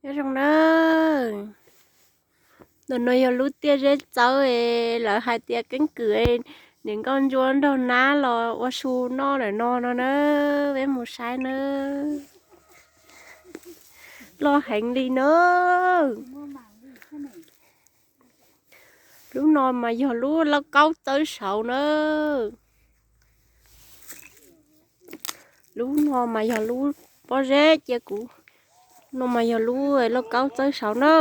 Nyob zoo nawb. Ntawm no yog lub tiaj zeb txawb es lawv hais tias keeb kwm, niam nkauj ntsuab nrog nab los ua su noj ntawm no no na. Peb mus saib nawb. Loj heev li na. Lub no mas yog lub lauj kaub txawb saud na. Lub no mas yog lub pob zeb cia kuv, no mas yog lub lauj kaub txawb saud na.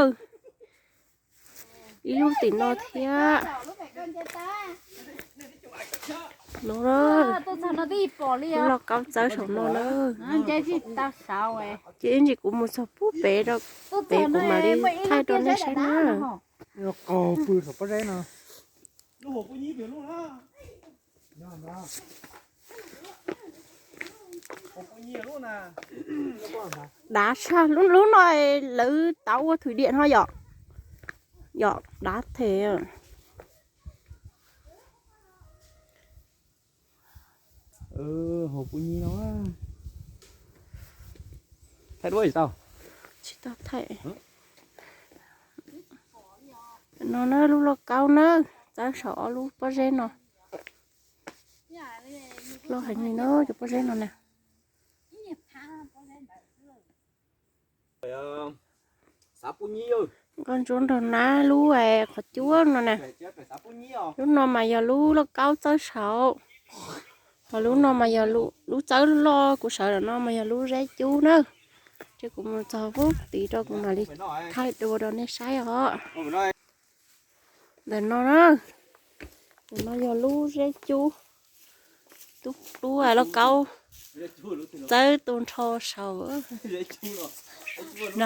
Ib lub tim no thiab. No, lub lauj kaub txawb saum no na. Ces ib ntsis kuv mus txog pub pem, pem kuv mam li thaij rau nej saib na. Dav tshaj, lub no lawv tau ua thwm diam no yom. Yom, dav them. Thaij duab tsis tau. Tsis tau thaij. No na, lub lauj kaub na, txawb saum ob lub pob zeb no. Loj heev li na, cov pob zeb no na. Nkauj ntsuab nrog nab lub qhov cub no na. Lub no mas yog lub lauj kaub txawb saud. Ho lub no mas yog lub txawb loj kuv sawv ntawm no mas yog lub zeb cub na. Ces kuv mus txog pub tid rau kuv mam li thaij dua rau nej saib os. Ntawm no na, ntawm no yog lub zeb cub, tub tub lauj kaub txawb tu nrho saud. No,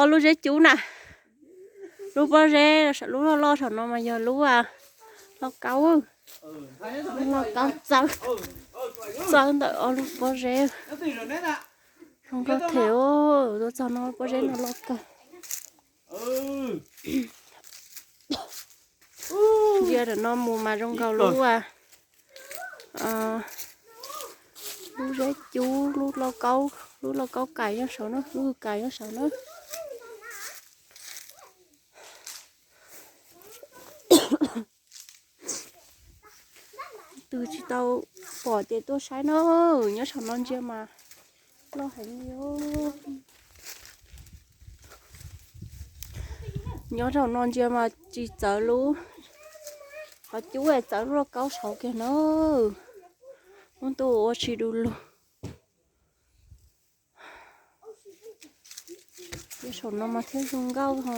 ob lub zeb cub na. Lub pob zeb, lub loj loj saum no mas yog lub lauj kaub, lub lauj kaub txawb, txawb ntawm ob lub pob zeb. Zoo nkauj them, tuaj txog no pob zeb no loj kawg. Ntsia ntawm no mus mas zoo nkaus lub, lub zeb cub, lub lauj kaub, lub lauj kaub kais nyob saud na, lub hwj kais nyob saud na. Tus tsis tau pom ces tuaj saib na, nyob saum no ntsia mas loj heev li. Nyob saum no ntsia mas tsis txawv lub qhov cub, txawv lub lauj kaub saud kiag na. Muab tuaj ua tsis du lug. Nyob saum no mas thiaj zoo nkauj ho.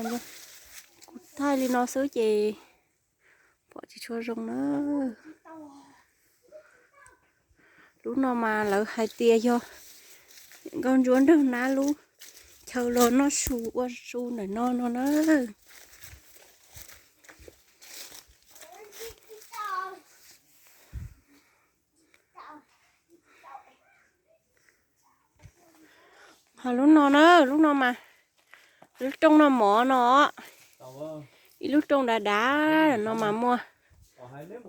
Kuv thaij li no xwb ces pom tsis tshua zoo na. Lub no mas lawv hais tias yog nkauj ntsuab nrog nab lub chaw los noj su ua su ntawm no no na. Ho lub no na, lub no mas lub rooj noj mov no, ib lub rooj dav dav no mas muaj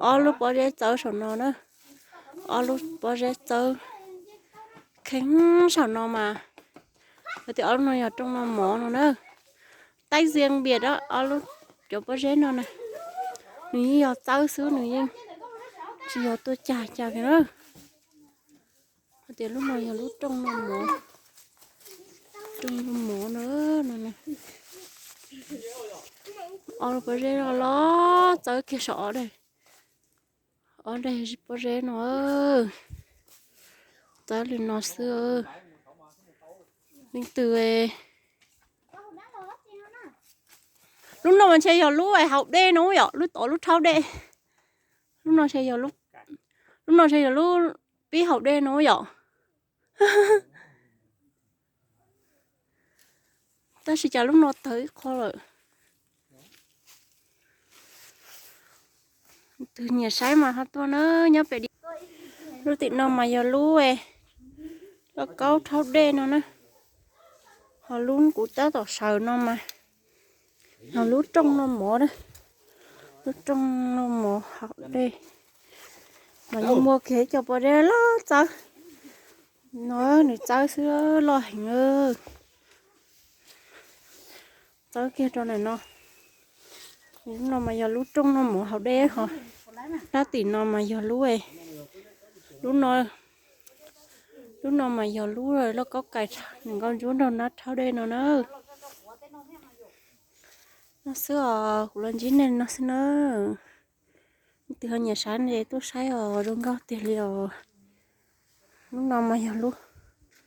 ob lub pob zeb txawb saum no na, ob lub pob zeb txawb kheev saum no mas, hais tias ob lub no yog rooj noj mov no na. Taib zias npias ob lub, cov pob zeb no na, nws yeej yog txawb xwb, nws yeej tsis yog tuaj cag cag kiag na. Hais tias lub no yog lub rooj noj mov, rooj noj mov na. Ob lub pob zeb loj loj txawb kiag saum ob daim, ob daim pob zeb no. Txawb li no xwb. Leej twg, lub no mas ntshe yog lub haus dej no yom, lub tod lub rhaub dej. Lub no ntshe yog lub, lub no ntshe yog lub pib haus dej no yom. Tab sis cas lub no tawg ib qho lawm. Tus nyiam saib mas ho tuaj na, nyob pem di. Lub tim no mas yog lub lauj kaub rhaub dej no na. Ho lub kuv tab tom sawv no mas, ho lub rooj noj mov na. Lub rooj noj mov haus dej, mas yeej muaj kiag ib co pob zeb loj txawb. No nws txawb xwb, loj heev. Txawb kiag rau ntawm no. Lub no mas yog lub rooj noj mov haus dej ho. Lab tim no mas yog lub, lub no, lub no mas yog lub lauj kaub kais nws nkauj ntsuab nrog nab rhaub dej no na. No xwb os, kuv los ntsib nej no xwb na. Leej twg ho nyiam saib ne tuaj saib os, zoo nkauj tiag li os. Lub no mas yog lub